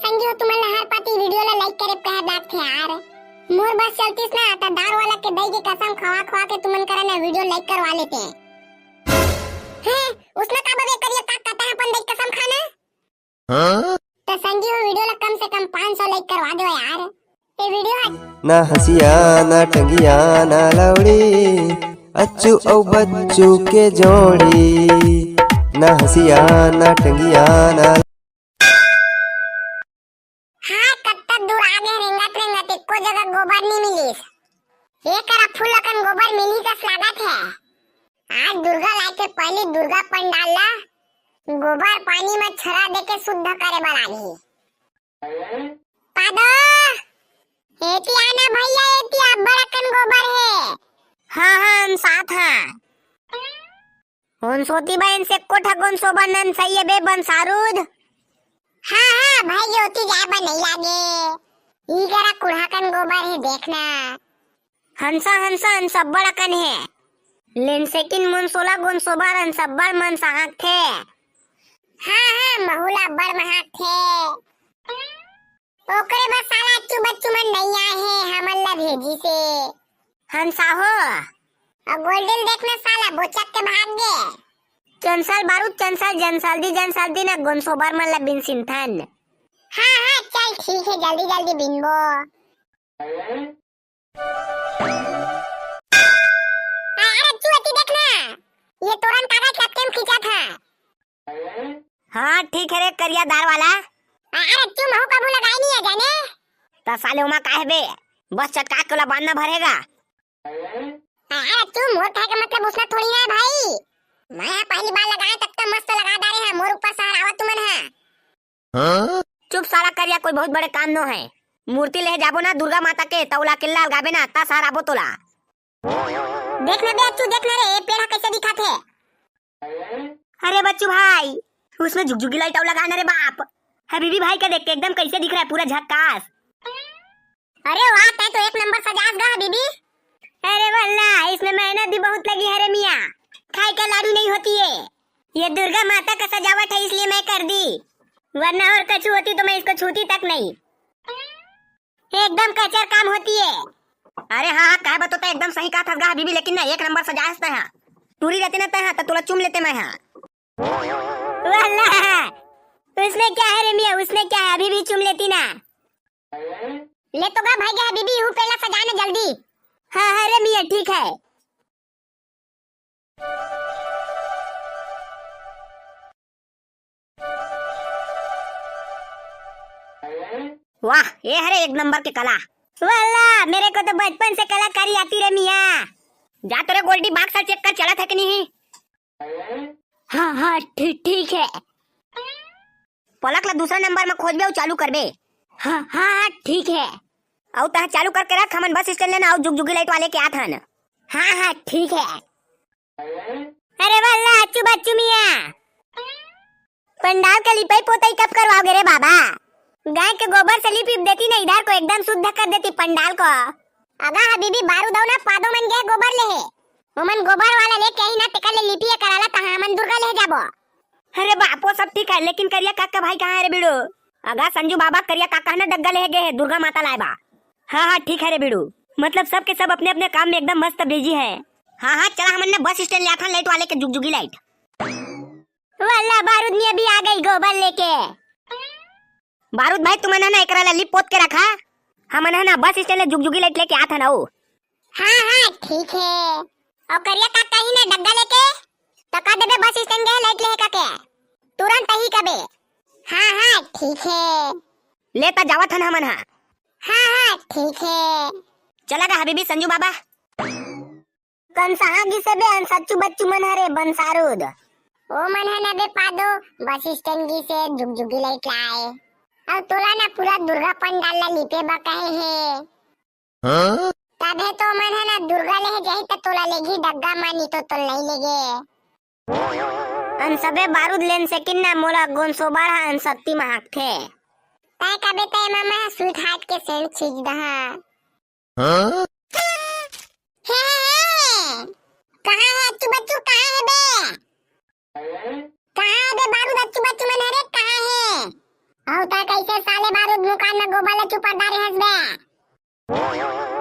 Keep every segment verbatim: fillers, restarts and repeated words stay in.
संगी हो, तुमन ला हर पाती video ला like करे कहे लागथे यार। मोर बस चलतीस ना, त दार वाला के दई के कसम खवा खवा के तुमन करा ना video like करवा लेते। हैं, उसने का बबे करिए का कहता है अपन दई कसम खाना? हाँ? त संगी हो, video ला कम से कम पाँच सौ like करवा दो यार। ये video है। ना हंसिया ना टंगिया ना लौड़ी, अच्छू अउ बच्चू के जोड़ी। ना हंसिया ना टंगिया ना हाँ, कत्ता दूर आगे रेंगत रेंगत एको जगह गोबर नी मिलिस। एकरा फूल अकन गोबर मिली कस लागत है। आज दुर्गा लाए के पहली दुर्गा पंडाल ला गोबर पानी में छरा दे के शुद्ध करे बर आही। पादो, एती आना भैया, एती अब्बड़ अकन गोबर है। हाँ, हाँ, हम साथ हाँ। ओन सोती बहन से कोठा कोन सोबा नन सही है बे बंसारुद। हाँ, हाँ, भाई, ओती जाए बर नहीं लागे। ई करा कुढ़ा कन गोबर है, देखना। हंसा, हंसा, हंसा बड़ अकन है। लेन सेकिन मोन सोला गोन सोबा रन सब्बड़ मन सहाक थे। हाँ, हाँ, महुला बड़ महाक थे। ओकरे बर साला अच्छू बच्चू मन नइ आए हे, हमन ला भेजिस हे। हंसा हो। अउ गोल्डन देख ना साला बोचक के भाग गे। चंसल बारूद चंसल, जंसल दी जंसल दी ना गोन सोबर मन ला बिन सिंथन। हाँ, हाँ, चल ठीक है, जल्दी जल्दी बिनबो। अरे अच्छू, अति देख ना, ये तोरन कागज लटके में खींचत हे। हाँ, ठीक है रे, करिया दार वाला। अरे अच्छू, महू कभू लगाए नहीं है जाने। त साले ओमा का है बे, बस चटका के ओला बांधना भरेगा। अरे अच्छू, मोर कहे का मतलब उसना थोड़ी ना है भाई। मैं यहाँ पहली बार लगाए, तब तो मस्त लगा डारे हैं, मोर ऊपर सहर आवत तुमन है। हाँ? चुप साला करिया, कोई बहुत बड़े काम नो है। मूर्ति लेहे जाबो ना दुर्गा माता के, त ओला किल्ला अलगाबे ना, त सार आबो तोला। देख ना बे अच्छू, देख ना रे, ये पेड़ ह कैसे दिखाथे। अरे बच्चू भाई, उसमें झुकझुकी लाइट अउ लगा ना रे बाप। हबीबी भाई का देख के एकदम कैसे दिख रहा है, पूरा झक्कास। अरे वाह, तै तो एक नंबर सजास गा हबीबी। अरे वल्ला, इसमें मेहनत भी बहुत लगी है रे मियाँ, खाए का लाडू नहीं होती है। ये दुर्गा माता का सजावट है इसलिए मैं कर दी, वरना और कछु होती तो मैं इसको छूती तक नहीं। एकदम कचर काम होती है। अरे हाँ हाँ, कहे बा तो तै एकदम सही कहा था गा हबीबी, लेकिन ना एक नंबर सजास तै हा। टूरी रहते ना तै हा, तो तोला चूम लेते मैं हा। वल्ला, उसमें क्या है रे मियाँ, उसमें क्या है, अभी भी चूम लेती ना। ले तो गा भाई गा हबीबी, हूँ पेला सजा ना जल्दी। हाँ हाँ रे मियाँ, ठीक है। वाह, ये हरे एक नंबर के कला। वल्ला, मेरे को तो बचपन से कलाकारी आती रे मियाँ। जा तो रे गोल्डी, बाक्सा चेक कर, चलत है कि नहीं। हाँ हाँ, ठीक ठीक है। पलक ला दूसरा नंबर में खोजबे अउ चालू करबे। हाँ हाँ हाँ, ठीक है। अउ तह चालू करके रख, हमन बस स्टैंड ले ना अउ जुगजुगी लाइट वाले के आथन। हाँ हाँ, ठीक है। अरे वल्ला, अच्छू बच्चू मियाँ, पंडाल के लिपाई पोताई कब करवाओगे रे बाबा? गाय के गोबर से लिप देती ना इधर को, एकदम शुद्ध कर देती पंडाल को। अगा हबीबी, बारूद अउ ना पादो मन गे गोबर लेहे, ओमन गोबर वाला लेके आई ना, तेकर ले लिपिया कराला, तहाँ हमन दुर्गा लेहे जाबो। अरे बाप, वो सब ठीक है, लेकिन करिया काका भाई कहाँ है रे बीड़ू? अगा संजू बाबा, करिया काका ना डग्गा लेहे गे हे दुर्गा माता लाए बा। हाँ हाँ, ठीक है रे बीड़ू, मतलब सब के सब अपने अपने काम में एकदम मस्त बिजी है। हाँ हाँ, चला हमन ना बस स्टैंड ले आथन लाइट वाले के जुगजुगी लाइट। वल्ला, बारूद मियाँ भी आ गई गोबर लेके। बारूद भाई, तुमन ह ना एकरा ला लिप पोत के रखा, हमन ह ना बस स्टैंड ले जुगजुगी लाइट लेके आथन अउ। हाँ हाँ, ठीक है। अउ करिया काका ही ना डग्गा लेके, तो कह देबे बस स्टैंड गए लाइट लेहे काके, तुरंत ही कबे। हाँ हाँ, ठीक है। ले त जावत हन हमन हा। हाँ हाँ, ठीक है। चला गा हबीबी संजू बाबा। कन सहा गिसे बे अन सच्चू बच्चू मन हरे बंसारूद। ओ मन ह न बे पादो, बस स्टैंड गिसे जुगजुगी लाइट लाए। अउ तोला ना पूरा दुर्गा पंडाल ला लिपे बर कहे हे। हाँ? तभे तो मन ह ना दुर्गा लेहे जाही त तोला लेगी डग्गा मा, नी तो तोल नहीं लेगे। अन सबे बारूद लेन सेकिन ना मोला गोन सोबार हा अन सत्ती मा हाकथे। तय कबे तय मा मैं स्वीट हार्ट के सेंट छींच दहा। हाँ? हे, हे, हे। कहाँ है अच्छू बच्चू, कहाँ है बे? कहाँ है बे बारूद, अच्छू बच्चू मन हरे, कहाँ है? अउ तैं कइसे साले बारूद मुँह कान म गोबर ल चुपरदा रेहेस बे?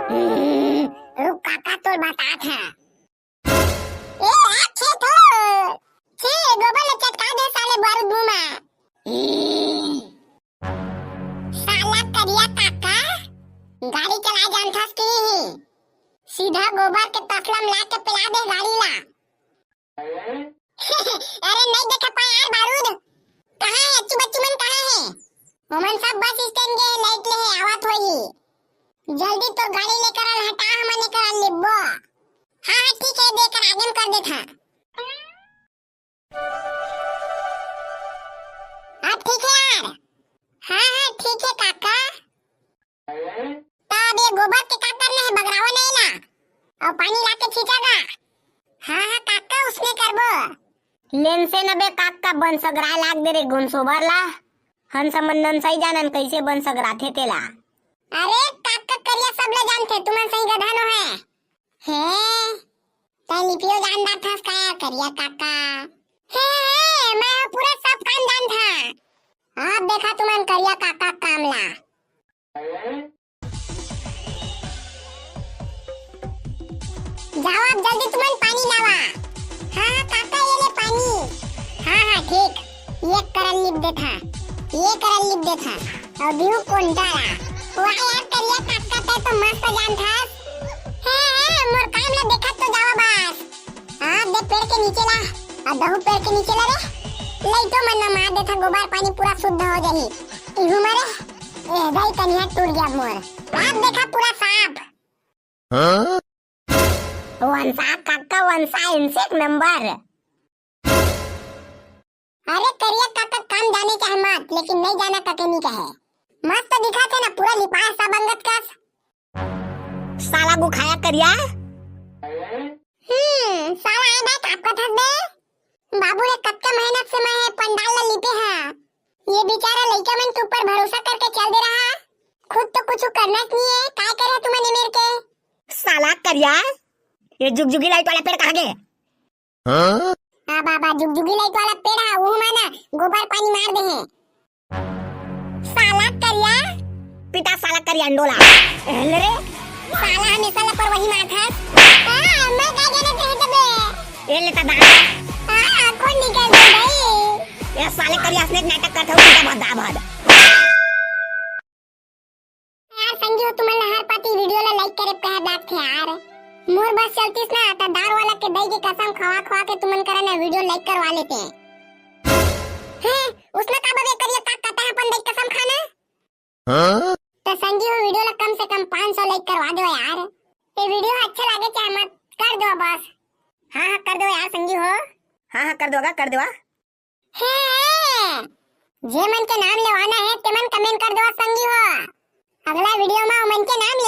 हम्म, रुक काका, तोर बतात हँव। ए, आ छे तो, छे, गोबर ल चटका दे साले बारूद मुँह म। हम्म। साला करिया काका, गाड़ी चलाय जानथस कि नहीं? सीधा गोबर के तसला म ला के पेला दे गाड़ी ला। अरे नहीं देखे पाए यार बारूद, कहाँ हे? अच्छू बच्चू मन कहाँ हे? ओमन सब बस स्टैंड गे हे, लाइट ले हे, आवत होही। जल्दी तोर गाड़ी लेकर अन हटा, हमन एकर अन लेबो। हाँ हाँ ठीक हे, देकर आगे म कर देथँव। अब ठीक हे यार? हाँ हाँ ठीक हे काका। त अब ये गोबर के का करना हे, बगरावा नहीं ना? अउ पानी लाके छींचा गा। हाँ हाँ काका, उसने करबो। लेन से न बे काका, बन सगराय लाग दे रे गोंसोबर ला। हन समन नन सही जानन कइसे बन सगराथे तेला। अरे काका, करिया सब ले जानथे, तुमन सही गधा नो हे। हे, तैं लिपियो जान डारथस का करिया काका? हे हे, मैं ह पूरा सब काम जानथँव। अब देखा तुमन करिया काका काम ला। जावा अब जल्दी तुमन पानी लावा। हाँ हाँ काका, ये ले पानी। हाँ हाँ ठीक, ये करन लिप देथँव, ये करन लिप देथँव। अउ बिहू कोंटा ला। वाह यार करिया काका, तैं तो मस्त जानथस। हे हे, मोर काम ला देखत तो जावा बस। हाँ दे पेड़ के नीचे ला, अउ दहू पेड़ के नीचे ला रे। लइटो मन ला मार देथँव, गोबर पानी पूरा शुद्ध हो जाही। इहू मरे, ए दाई कनिहा टूट गया मोर। अब देखा पूरा साफ। हाँ? वंशा काका, वंशा इंसेक नंबर। अरे करिया काका, काम जाने चाहे मत, लेकिन नहीं जाना कके नहीं कहे। मस्त दिखत हे ना, पूरा लिपास सा बंगत कस। साला गुखाया करिया। हम्म, साला आए भाई, का कथस बे? बाबू रे, कतका मेहनत से मैं ये पंडाल ला लिपे हा। ये बेचारा लइका मन के ऊपर भरोसा करके चल दे रहा। खुद तो कुछ करना नहीं है, काय करे तुमन मेर के? साला करिया, ये जुगजुगी लाइट वाला पेड़ कहाँ गे? हाँ? आ बाबा, जुगजुगी लाइट वाला पेड़ हा, वो माना गोबर पानी मार दे है। साला करिया, पिटा साला करिया अंडोला। एले रे, साला हमेशा लापरवाही मारथस। हाँ, मैं का जाने कहे तबे। एले ता दादा। हाँ, खून निकल गई भाई। ये साले करिया असने नाटक करत हो, पिटा भदा भद। यार संगी हो, तुमन ला हर पाती वीडियो ला लाइक करे कहे बात थे यार। मोर बस चलतीस ना, त दार वाला के दई के कसम खवा खवा के तुमन करा ना वीडियो लाइक करवा लेते। हैं, उसने का बबे करिया का कहता है अपन दई कसम खाना? हाँ? त संगी हो, वीडियो ला कम से कम पाँच सौ लाइक करवा दो यार। ये वीडियो अच्छा लागे चाहे मत, कर दो बस। हाँ हाँ कर दो यार संगी हो। हाँ हाँ कर दो गा, कर दो। हे, हे, जे मन के नाम लेवाना है, ते मन कमेंट कर दो संगी हो। अगला वीडियो में मन के नाम